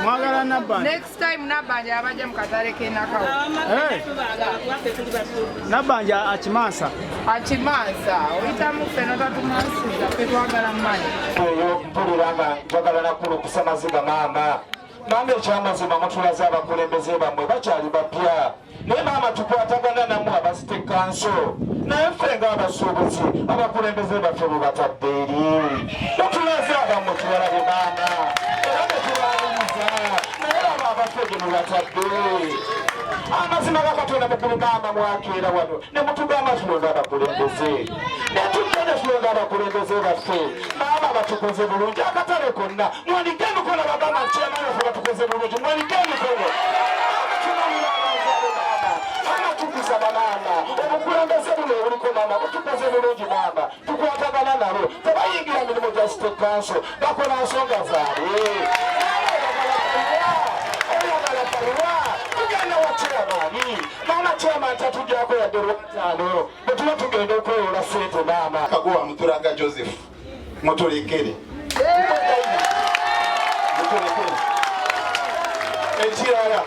Mwagala Nabbanja? Next time Nabbanja abajja mu katale k'enakawo. Hey. Nabbanja akimansa. Akimansa oyitamu ffe notatumansiza, ffe twagala mmanyi. Eyo mpulira nga njagala nakulukusa maziga. Maama, maama, ekyamazima mutulaze abakulembeze bammwe bakyali bapya, naye maama tukwatagana nammwe aba city council, naye ffe ng'abasuubuzi abakulembeze baffe mubatadde eri. Mutulaze abammwe tubalabe maama, era netubaniriza, naye abo abaffe gye mubatadde, amazima ga Katonda mukulu maama, mwakeera wano ne mutugamba tulonde abakulembeze, netujja ne tulonda abakulembeze baffe. Maama, batukoze bulungi akatale konna. Mwanike emikono bagamba nti chairman waffe batukoze bulungi. Mwanike emikono. Maama, tumalira abantu abo. Maama, maama, tukusaba maama, obukulembeze buno obuliko maama butukoze bulungi. Maama, tukwatagana nabo, tebayingira mirimu gya city council, bakola nsonga zaabwe. Oyagala baluwa, tugenda wa chairman. Maama, chairman tatujjako yadde lwataano bwe tuba tugenda okwewola ssente maama. Kaguwa Muturaga Joseph, mutulekere, mutulekere. Ekirala,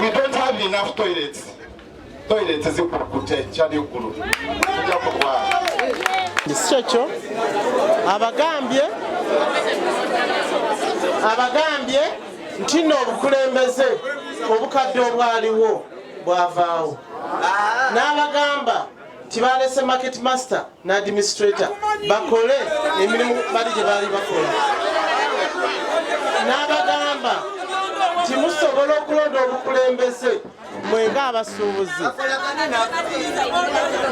we don't have enough toilets. Toilets zikulukuta ekyaneggulu, tujja kulwala. Si kyekyo, abagambye nti nno obukulembeze obukadde obwaliwo bwavaawo, n'abagamba nti balese market master ne administrator bakole emirimu bali gye baali bakola, n'abagamba nti musobola okulonda obukulembeze mwenga abasuubuzi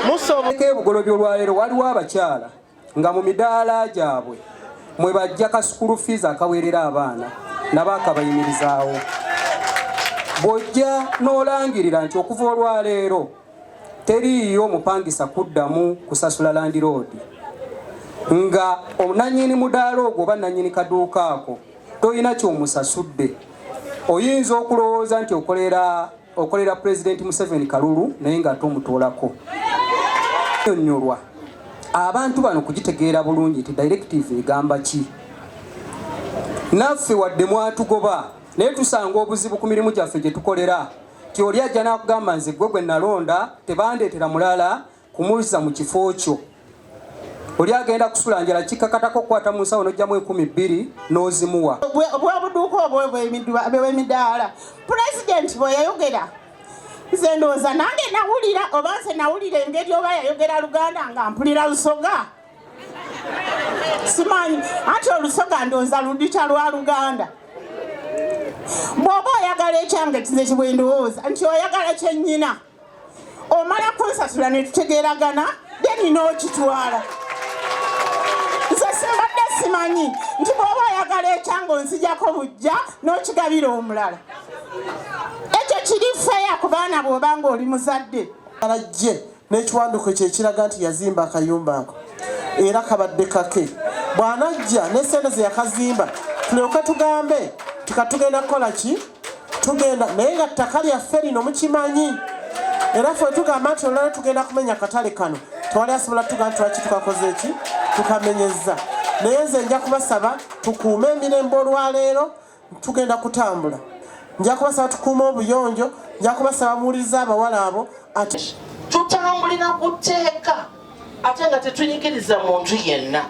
musobola. Ebugolobye olwaleero waliwo abakyala nga mu midaala gyabwe mwe bajja ka school fees akaweerera abaana nabo akabayimirizaawo. Bw'ojja n'olangirira nti okuva olwaleero teriiyo mupangisa kuddamu kusasula landlord, nga nannyini mudaala ogwo oba nannyini kaduuka ako tolina kyomusasudde, oyinza okulowooza nti okolera Pulezidenti Museveni kalulu, naye ng'ate omutoolako. Nyonnyolwa abantu bano kugitegeera bulungi nti directive egamba ki. Naffe wadde mwatugoba, naye tusanga obuzibu ku mirimu gyaffe gye tukolera, ti oli ajja n'akugamba, "Nze gwe gwe nalonda, tebandeetera mulala kumuzza mu kifo kyo." Oli agenda kusula njala, kikakatako okukwata mu nsawo n'ojjamu 2000 n'ozimuwa. Obwobuduuka obwo bwemidaala, pulezidenti bwe yayogera, nze ndowooza nange nawulira, oba nze nawulira engeri oba yayogera Luganda nga mpulira Lusoga, simanyi. Anti Olusoga ndowooza ludita lwa Luganda. Bw'oba oyagala ekyange, nze kibwe ndowooza nti oyagala kyennyina, omala kunsasula ne tutegeeragana, then n'okitwala. Nze simbadde simanyi nti bw'oba oyagala ekyange onzijako bujja n'okigabira omulala. Ekyo kiri fair ku baana bw'oba ng'oli muzadde. Alajje n'ekiwandiiko kye ekiraga nti yazimba akayumba ako era kabadde kake. Bw'anajja n'esente ze yakazimba, tulyoke tugambe tika tugenda kukola ki, tugenda. Naye nga ttaka lyaffe lino mukimanyi, era ffe tugamba nti olulala tugenda kumenya katale kano, tewali asobola tugamba nti lwaki tukakoze eki, tukamenyezza. Naye nze nja kubasaba tukuume emirembe. Olwaleero tugenda kutambula, nja kubasaba tukuume obuyonjo, nja kubasaba muwulirize abawala abo ate Tutambulira ku tteeka ate nga tetunyigiriza muntu yenna.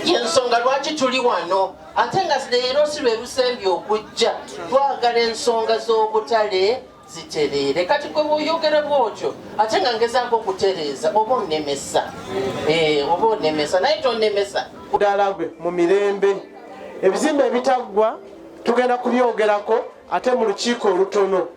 Yensonga lwaki tuli wano, ate nga leero si lwe lusembye okujja. Twagala ensonga z'obutale zitereere. Kati gwe bw'oyogera bwotyo ate nga ngezaako okutereeza, oba onnemesa. Oba onnemesa, naye tonnemesa. Ddala gwe mu mirembe, ebizimbe ebitaggwa tugenda kubyogerako ate mu lukiiko olutono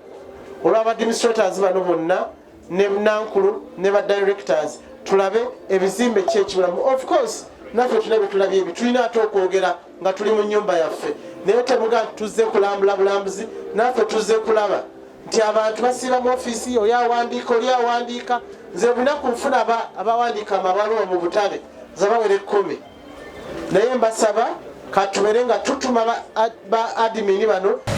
olw'aba administrators bano bonna ne nankulu ne ba directors, tulabe ebizimbe ki ekibulamu. Of course naffe tulina byetulabye ebyo tulina ate okwogera nga tuli mu nyumba yaffe, naye temuga nti tuzze kulambula bulambuzi. Naffe tuzze kulaba nti abantu basiiba mu ofiisi, oli awandiika, oli awandiika. Nze bunaku nfuna abawandiika amabaluwa mu butale zabawera 10, naye mbasaba Katubeere nga tutuma ba admin bano.